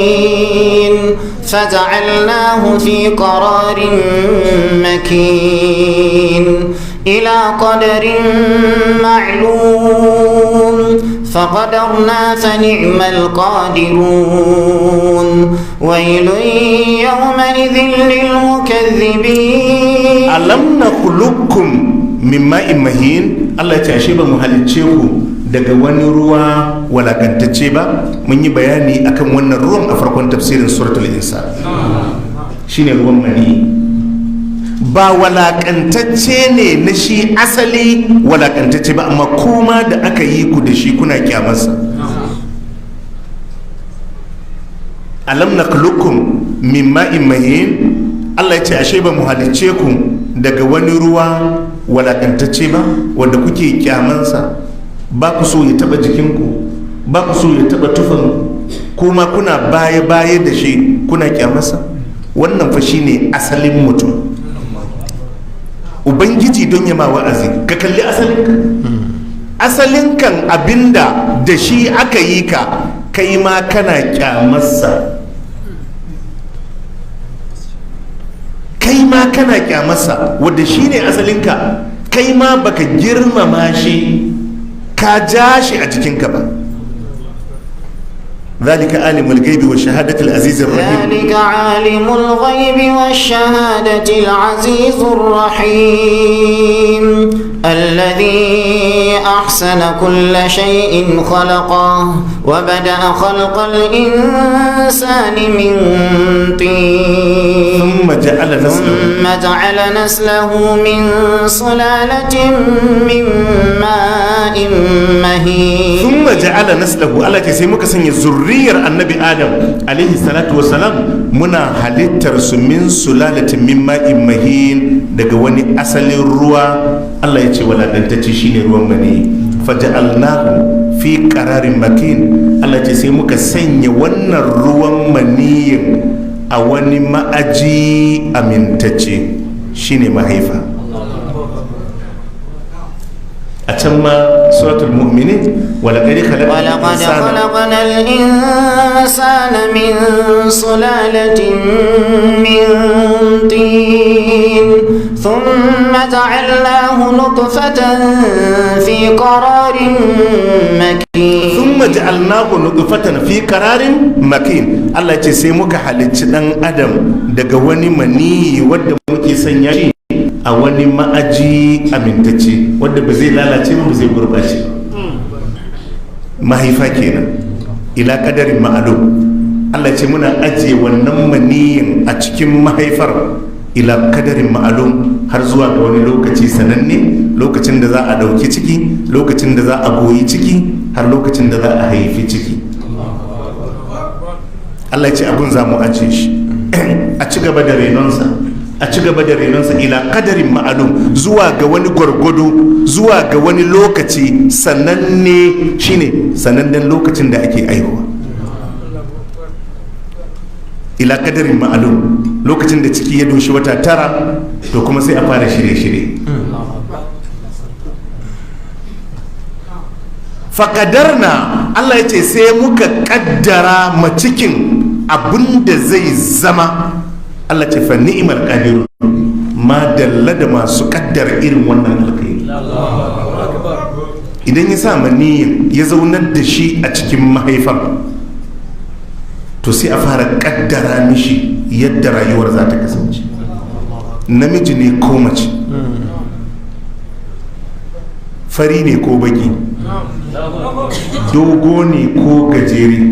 فجعلناه في قرار مكين إلى قدر معلوم فقدرنا فنعم القادرون ويل يومئذ للمكذبين. ألم نخلقكم من ماء مهين، الله يتعشيب مهلتشيكو daga wani ruwa walakantacce ba. Mun yi bayani akan wannan ruwan a farkon tafsirin suratul insan, shine ruwan mani. Ba walakantacce ne na shi asali walakantacce ba, amma kuma da aka yi ku da shi kuna kyamarsa. Alam nakhluqukum min ma'in mahin, Allah ya ce ashe ba mu halicce ku daga wani ruwa walakantacce ba wanda kuke kyamansa, ba ku so ya taba jikinku, ba ku so ya taba tufan, kuma kuna baya-baya da shi, kuna kyamarsa. Wannan fa shine asalin mutum. Ubangiji don yama wa'azi, ka kalli asalinka. Asalin kan abinda da shi aka yi ka, kai ma kana kyamarsa, kai ma kana kyamarsa. Wanda shine asalinka, kai ma baka girmama shi, ka ja shi a jikinka ba. ذلك عالم الغيب والشهادة العزيز الرحيم. ذلك عالم الغيب والشهادة العزيز الرحيم الذي أحسن كل شيء خلقه وبدأ خلق الإنسان من طين ثم جعل نسله من سلالة من ماء مهين. ثم جعل نسله، الله تسمى كسن zurriyar annabi Adam alaihi salatu wasalam, muna halittar su min sulalatin min ma'in mahin, daga wani asalin ruwa. Allah ya ce walakantacce shine ruwan mani. Faja'alnahu fi qararin makin. Allah ce sai muka sanya wannan ruwan maniyin a wani ma'aji amintacce, shine mahaifa. A can ma suratul mu'minin, walaqad khalaqna al-insana min sulalatin min tin thumma ja'alnahu nutfatan fi qararin makin. Thumma ja'alnahu nutfatan fi qararin makin. Allah ya ce sai muka halicci dan adam daga wani maniyi wanda muke sanya shi a wani ma'aji amintacce wadda ba zai lalace ba, ba zai gurbace. Mahaifa kenan, ila kadarin ma'alum. Allah ce muna ajiye wannan maniyin a cikin mahaifar ila kadarin ma'alum, har zuwa ga wani lokaci sananne, lokacin da za a ɗauki ciki, lokacin da za a goyi ciki, har lokacin da za a haifi ciki. Allah ce abun za mu ajiye shi a ci gaba da renonsa, a ci gaba da renonsa ila kadarin ma'alum, zuwa ga wani gwargwado, zuwa ga wani lokaci sananne, shine sanannen lokacin da ake aihuwa. Ila kadarin ma'alum, lokacin da ciki ya doshi wata 9, to kuma sai a fara shirye-shirye. Faƙadarna, Allah ya ce sai muka ƙaddara ma cikin abinda zai zama. Allah ce fa ni'mal qadirun, ma dalla da masu kaddara irin wannan alkhairi. Idan ya sa maniyin ya zaunar da shi a cikin mahaifar, to sai a fara kaddara mishi yadda rayuwar za ta kasance, namiji ne ko mace, fari ne ko baki, dogo ne ko gajere,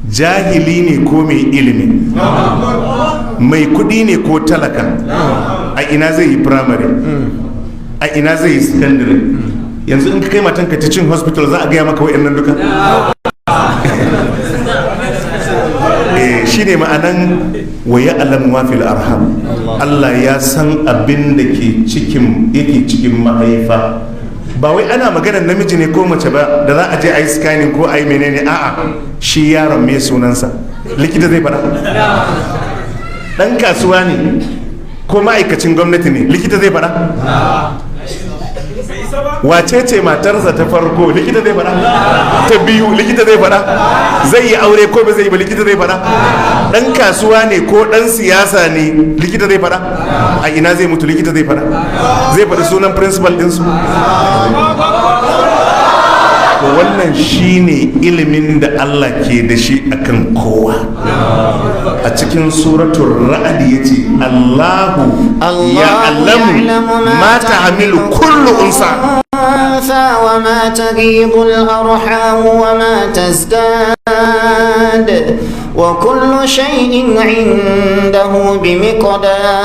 jahili ne ko mai ilimi, mai kudi ne ko talaka, a ina zai yi primary, a ina zai yi secondary. Yanzu in ka kai matanka teaching hospital za a gaya maka wa'annan duka. Shi ne ma'anan wa ya alamu ma fil arham. Allah ya san abin da ke cikin, yake cikin mahaifa. Ba wai ana maganar namiji ne ko mace ba da za a je a yi scanning ko a yi menene, a'a, shi yaron mai sunansa likita zai faɗa. Ɗan kasuwa ne ko ma'aikacin gwamnati ne likita zai faɗa. Wace ce matarsa ta farko likita zai faɗa, ta biyu likita zai faɗa, zai yi aure ko ba zai yi ba likita zai faɗa, ɗan kasuwa ne ko ɗan siyasa ne likita zai faɗa, a ina zai mutu likita zai faɗa, zai faɗi sunan principal ɗinsu. To wannan shine ilimin da Allah ke da shi akan kowa. A cikin suratul ra'd yace Allahu ya'lamu ma ta'milu kullu unsa wa ma taghidu al-arham wa ma tazdad wa kullu shay'in 'indahu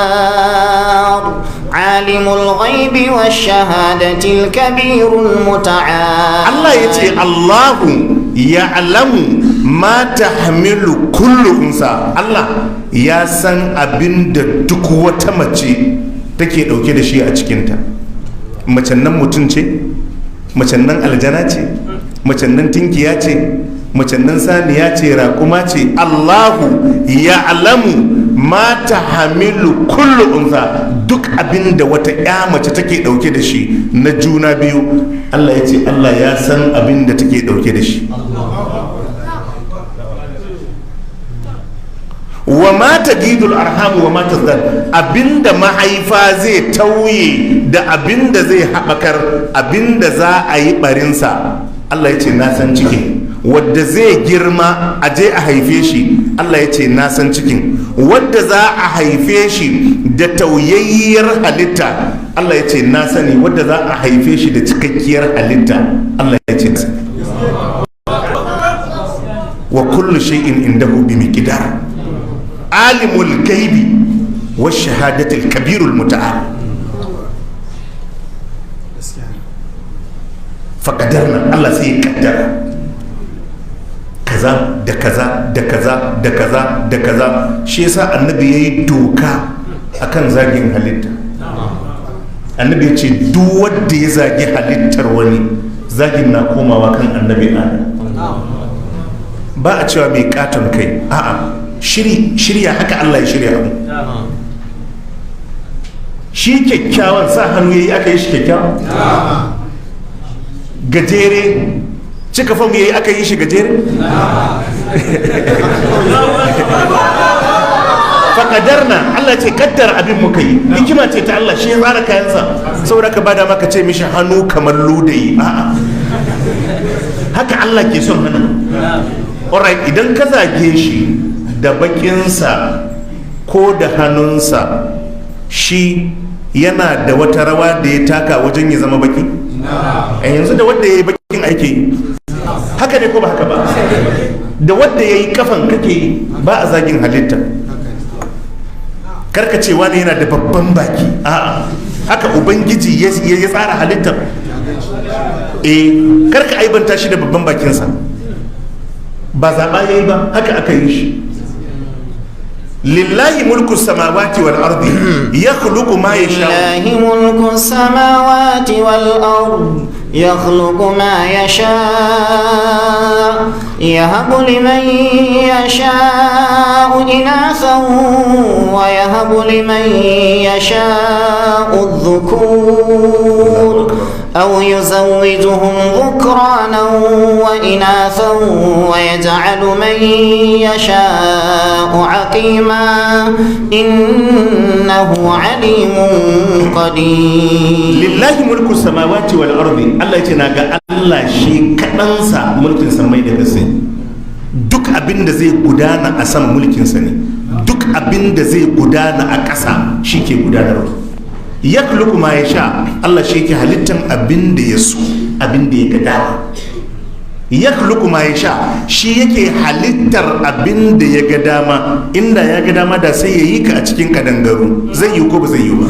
bimiqdar alimul ghaibi wash-shahadati al-kabirul muta'al. Allah yace Allahu ya'lamu ma tahmilu kullu unsa. Allah ya san abin da duk wata mace take dauke da shi a cikinta. Macen nan mutum ce, macen nan aljana ce, macen nan tinkiya ce, macen nan saniya ce, raƙuma ce. Allahu ya'lamu ma tahmilu kullu unsa. Duk abin da wata ƴa mace take dauke da shi na juna biyu, Allah ya ce Allah ya san abin da take dauke da shi. Wa ma tagidul arham wa ma tazdad, abinda mahaifa zai tauye da abinda zai haɓakar, abinda za a yi barinsa, Allah ya ce na san cikin. Wadda zai girma a je a haife shi, Allah ya ce na san cikin. Wadda za a haife shi da tauyayyar halitta, Allah ya ce na sani. Wadda za a haife shi da cikakkiyar halitta, Allah ya ce na sani. Wa kullu shay'in indahu bi miqdar. Alimul gaibi wa shahadatil kabirul muta'al. Faqadarna, Allah sai ya kaddara kaza da kaza da kaza da kaza da kaza. Shi yasa annabi yayi doka akan zagin halitta. Annabi ya ce duk wanda ya zagi halittar wani Zagin na komawa kan Annabi Adam. Ba a cewa mai katon kai, a'a, shiri shirya haka Allah ya shirya abu. Shi kyakkyawan sa hannu yayi aka yi shi kyakkyawan? Gajere cika fam yayi aka yi shi gajere? Faƙadarna, Allah ce kaddara abin muka yi, hikima ce ta Allah, shi ya tsara kayansa. Saboda ka bada maka ce mishi hannu kamar ludayi, a'a, haka Allah ke son hannu. Alright, idan ka zage shi da bakinsa ko da hannunsa, shi yana da wata rawa da ya taka wajen ya zama baki? A yanzu da wanda ya yi bakin aiki, haka ne ko ba haka ba? Da wanda ya yi kafan kake yi. Ba a zagin halitta. Karka ce wani yana da babban baki, a'a, haka Ubangiji ya tsara halittar. Eh, karka aibanta shi da babban bakinsa, ba zaɓa ya yi ba, haka aka yi shi. Lillahi mulku samawati wal ardi yakhluqu ma yasha. لله ملك السماوات والأرض، يخلق ما يشاء، يهب لمن يشاء إناثا ويهب لمن يشاء الذكور أو يزوجهم ذكرانا وإناثا ويجعل من يشاء عقيما، إنه عليم قدير. Lillahi mulku samawati wal ardi. Allah yace na ga Allah shi kaɗansa mulkin samai da ƙasai. Duk abin da zai gudana a sama mulkin sa ne, duk abin da zai gudana a ƙasa shi ke gudanarwa. Yakhluqu ma yasha, Allah shi ke halittan abin da ya so, abin da ya ga dama. Yakhluqu ma yasha, shi yake halittar abin da ya ga dama. Inda ya ga dama da sai ya yi ka a cikin kadangaru. Zai yi ko ba zai yi ba?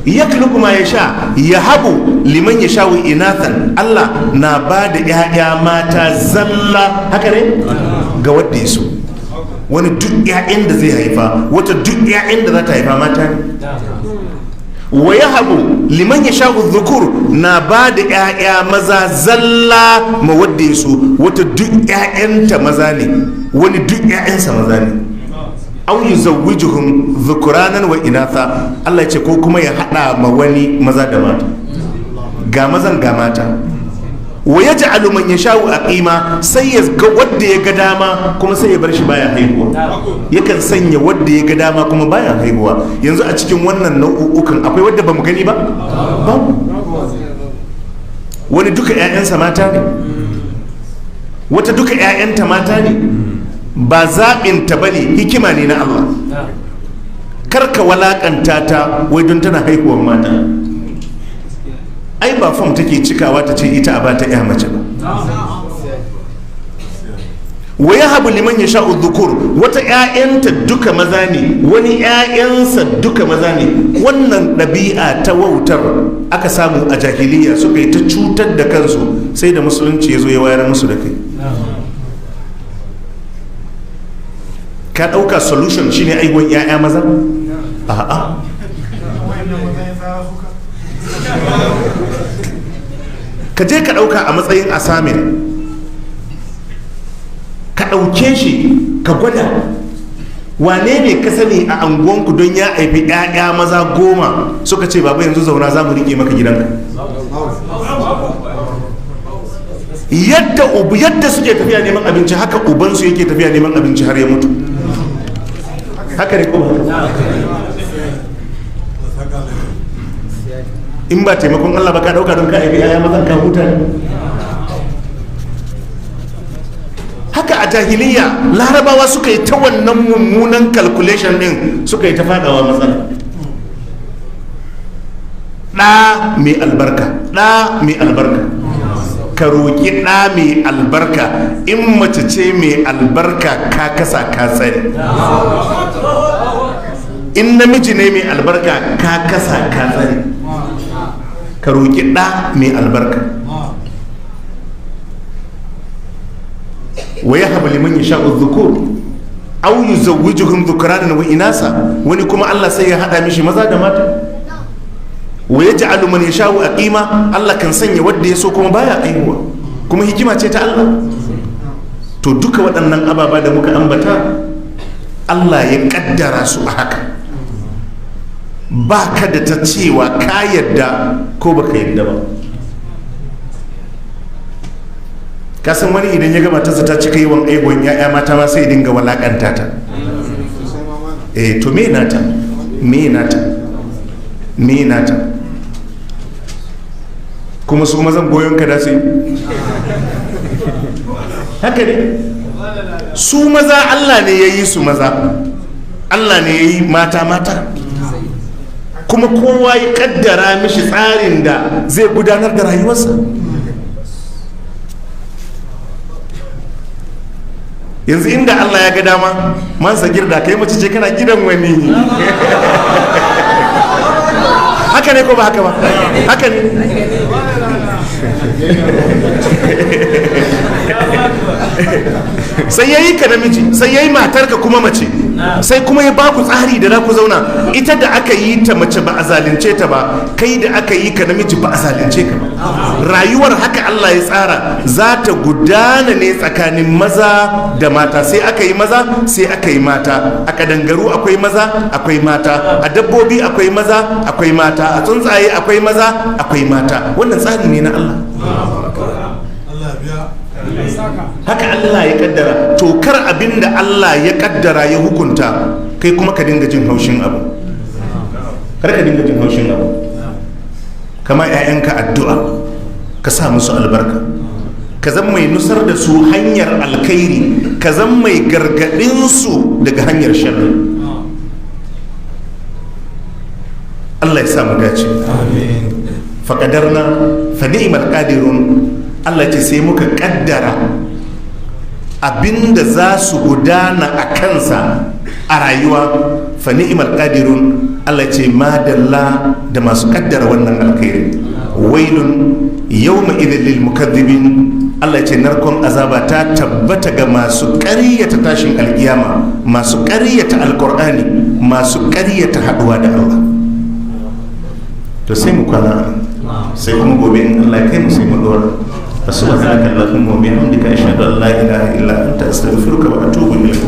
Yakhluqu ma yasha, yahabu liman yasha'u inathan. Allah na ba da 'ya'ya mata zalla, haka ne, ga wanda ya so. Wani duk 'ya'yan da zai haifa, wata duk 'ya'yan da za ta haifa mata ne. Wa yahabu liman yasha'u dhukur, na ba da 'ya'ya maza zalla ma wanda ya so. Wata duk 'ya'yanta maza ne, wani duk 'ya'yansa maza ne. Aw yuzawwijuhum dhukuranan wa inatha, Allah ya ce ko kuma ya hada ma wani maza da mata, ga mazan ga mata. Wa yaj'alu man yasha'u aqima, sai ya ga wanda ya ga dama kuma sai ya bar shi baya haihuwa. Yakan sanya wanda ya ga dama kuma baya haihuwa. Yanzu a cikin wannan nau'ukan akwai wanda bamu gani ba? Babu. Wani duka 'ya'yansa mata ne, wata duka 'ya'yanta mata ne. Ba zaɓinta ba ne, hikima ne na Allah. Karka walakanta ta wai don tana haihuwar mata. Ai ba fam take cikawa ta ce ita a ba ta 'ya mace ba. Wa yahabu liman yasha'u dhukur, wata 'ya'yanta duka maza ne, wani 'ya'yansa duka maza ne. Wannan ɗabi'a ta wautar aka samu a jahiliya, suka yi ta cutar da kansu sai da musulunci ya zo ya wayar musu da kai. Ka ɗauka solution shine aihuwan 'ya'ya maza? A'a, ka je ka ɗauka a matsayin assignment, ka ɗauke shi ka gwada. Wane ne ka sani a anguwanku don ya haifi 'ya'ya maza 10 suka ce baba yanzu zauna za mu riƙe maka gidanka? Yadda suke tafiya neman abinci haka ubansu yake tafiya neman abinci har ya mutu. Haka ne ko ba? In ba taimakon Allah ba, ka dauka don ka haifi 'ya'ya mazan ka huta ne? Haka a jahiliya Larabawa suka yi ta wannan mummunan calculation din, suka yi ta fadawa matsala. Ɗa mai albarka, ɗa mai albarka, ka roƙi ɗa mai albarka. In mace ce mai albarka ka kasa ka tsare, in namiji ne mai albarka ka kasa ka tsare. Ka roƙi ɗa mai albarka. Wa yahabu liman yasha'u dhukur aw yuzawwijuhum dhukranan wa inasa, wani kuma Allah sai ya hada mishi maza da mata. Wa yaj'alu man yasha'u aqima, Allah kan sanya wanda ya so kuma baya aihuwa, kuma hikima ce ta Allah. To duka waɗannan ababa da muka ambata Allah ya kaddara su a haka. Ba ka da ta cewa ka yadda ko baka yadda ba. Ka san wani idan ya gama tasa ta cika yawan aihuwan ya'ya mata ma sai dinga walakanta ta. Eh to me nata? Me nata? Me nata? Kuma su mazan goyon ka da su yi. Haka ne. Su maza Allah ne ya yi su maza, Allah ne ya yi mata mata, kuma kowa ya kaddara mishi tsarin da zai gudanar da rayuwarsa. Yanzu inda Allah ya ga dama man sagir da kai mace ce kana gidan wani. Haka ne ko ba haka ba? Haka ne. Sai yayi ka namiji, sai yayi matarka kuma mace, sai kuma ya baku tsari da za ku zauna. Ita da aka yi ta mace ba a zalunce ta ba, kai da aka yi ka namiji ba a zalunce ka ba. Rayuwar haka Allah ya tsara za ta gudana ne tsakanin maza da mata. Sai aka yi maza, sai aka yi mata. A kadangaru akwai maza, akwai mata. A dabbobi akwai maza, akwai mata. A tsuntsaye akwai maza, akwai mata. Wannan tsari ne na Allah. Haka Allah ya kaddara. To kar abinda Allah ya kaddara ya hukunta kai kuma ka dinga jin haushin abu. Kar ka dinga jin haushin abu. Kama 'ya'yanka addu'a, ka sa musu albarka, ka zan mai nusar da su hanyar alkhairi, ka zan mai gargadin su daga hanyar sharri. Allah ya sa mu dace. Amin. Faqadarna fa ni'mal qadirun. Allah ce sai muka kaddara abinda za su gudana a kansa a rayuwa. Fa ni'mal qadirun. Allah ce madalla da masu kaddara wannan alkhairi. Wailun yawma idhil lil mukaththibin. Allah ce narkon azaba ta tabbata ga masu ƙaryata tashin alkiyama, masu ƙaryata alqur'ani, masu ƙaryata haduwa da Allah. To sai mu kwana, sai kuma gobe in Allah ya kai mu sai mu dora. Subhanaka allahumma wa bihamdika, ashhadu an la ilaha illa anta, astaghfiruka wa atubu ilayk.